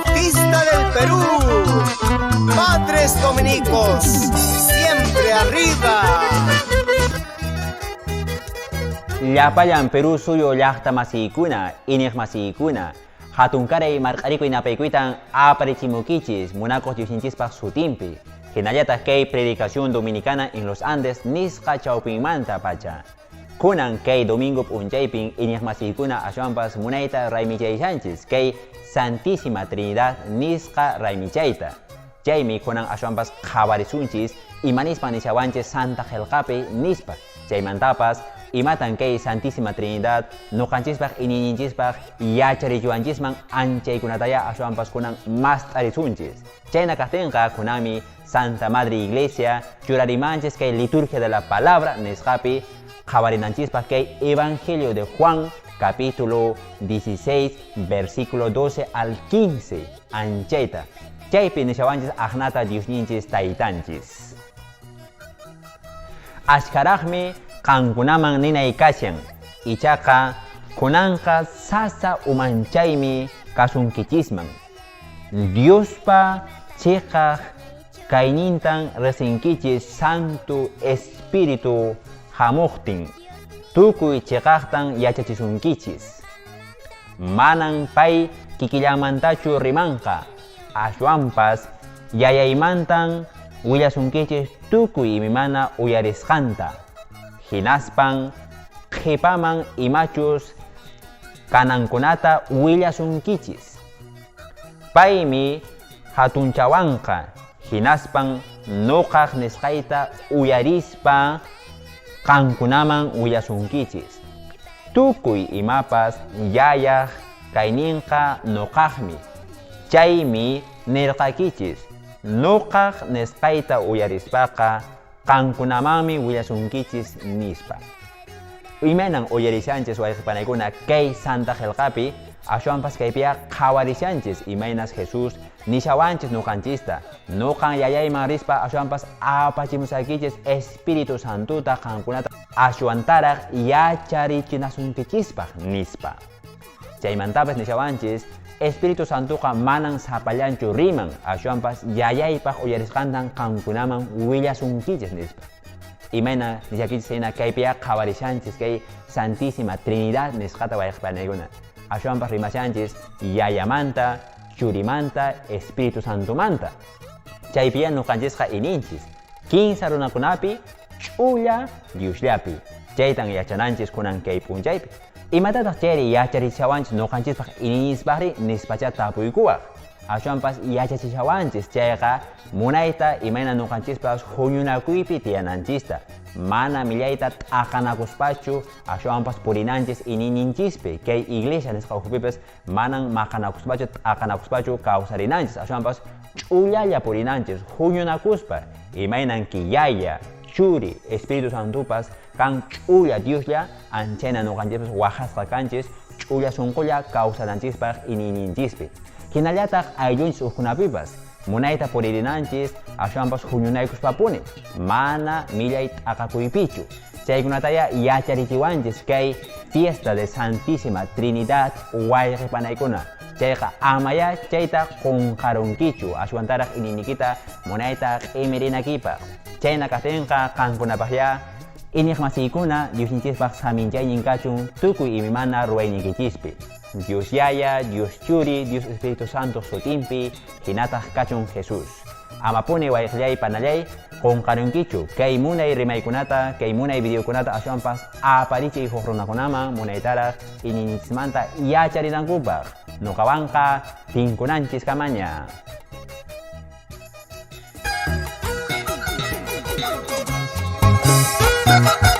Bautista del Perú. Padres Dominicos, siempre arriba. Llapallan Perú suyu llaqta masiykuna, iñiq masiykuna, hatunkaray marq'arikuy napaykuytan aparichimukichis munakuq Diosninchispaq sutinpi. Hinallataq kay predicación dominicana en los Andes nisqa chawpinmanta pacha. Kunan kay domingo p'unchaypin iñiq masiykuna ashwanpas munayta raymichayshanchis kay Santísima Trinidad nisqa raymichayta. Chaymi kunan ashwanpas qhawarisunchis imanispan nishawanchis Santa Qillqapi nispa. Chaymantapas imatan kay Santísima Trinidad nuqanchispaq iñiyninchispaq yacharichiwanchisman anchaykunataya ashwanpas kunan mast'arisunchis. Chayna kaqtinqa kunanmi Santa Madre Iglesia churarimanchis kay liturgia de la palabra nisqapi qhawarinanchispaq kay Evangelio de Juan capítulo 16 versículo 12 al 15 anchayta. Chaypi nishawanchis aqnata Diosninchis taytanchis. Ashkaraqmi qankunaman ninay kashan, ichaqa kunanqa sasa umanchaymi kasunkichisman. Diospa chiqaq kaynintan riqsinkichis Santo Espíritu hamuqtin, tukuy chiqaqtan yachachisunkichis. Manan pay kikillanmantachu rimanqa, ashwanpas yayaymantan willasunkichis tukuy imamana uyarisqanta. Hinaspan qhipaman imachus kanankunata willasunkichis. Paymi hatunchawanqa, hinaspan nuqaq nisqayta uyarispa qankunaman willasunkichis. Tukuy imapas yayaq kayninqa nuqaqmi. Chaymi nirqakichis, nuqaq nisqayta uyarispaqa qankunamanmi willasunkichis nispa. Imaynan uyarishanchis wayqipanaykuna kay Santa Qillqapi, ashwanpas kaypiqa qhawarishanchis imaynas Jesús nishawanchis nuqanchista, nuqan yayayman rispa ashwanpas apachimusaykichis Espíritu Santuta qankunata ashwantaraq yacharichinasunkichispaq nispa. Chaymantapas nishawanchis Espíritu Santuqa manan sapallanchu riman, ashwanpas yayaypaq uyarisqantan qankunaman willasunkichis nispa. Imayna nishakichis hina kaypiqa qhawarishanchis kay Santísima Trinidad nisqata wayqipanaykuna. Ashwanpas rimashanchis yayamanta, churimanta, Espíritu Santumanta. Chaypiya nuqanchisqa ininchis kinsa runakunapi ch'ulla Diosllapi. Chaytan yachananchis kunan kay p'unchaypi. Imatataq chayri yacharichawanchis nuqanchispaq iñispaqri nispacha tapuykuwaq. Ashwanpas yachachishawanchis chayqa munayta imayna nuqanchispas huñunakuypi tiyananchista. Mana millayta t'aqanakuspachu ashwanpas purinanchis iñiyninchispi. Kay iglesia nisqa ukhupipas manan maqanakuspachu t'aqanakuspachu kawsarinanchis. Ashwanpas ch'ullalla purinanchis huñunakuspa imaynan kiyaya, churi, Espíritu Santupas kan ch'ulla Dioslla anchayna nuqanchispas waqasqa kanchis ch'ulla sunqulla kawsananchispaq iñiyninchispi. Hinallataq ayllunchis ukhunapipas munayta puririnanchis ashwanpas huñunaykuspapuni mana millay t'aqakuypichu. Chaykunataya yacharichiwanchis kay fiesta de Santísima Trinidad wayqipanaykuna. Chayqa amaya chayta qunqarunkichu ashwantaraq iñiyniykita munayta q'imirinakipaq. Chayna kaqtinqa qankunapaqya iñiq masiykuna Diosninchispaq saminchaynin kachun tukuy imaymana ruwayniykichispi. Dios Yaya, Dios Churi, Dios Espíritu Santo sutinpi hinataq kachun Jesús. Amapuni wayqillay panallay qunqarunkichu kay munay rimaykunata, kay munay videokunata ashwanpas aparichiy huk runakunaman munaytaraq iñiyninchismanta yacharinankupaq. Nuqawanqa tinkunanchis kamaña. Thank you.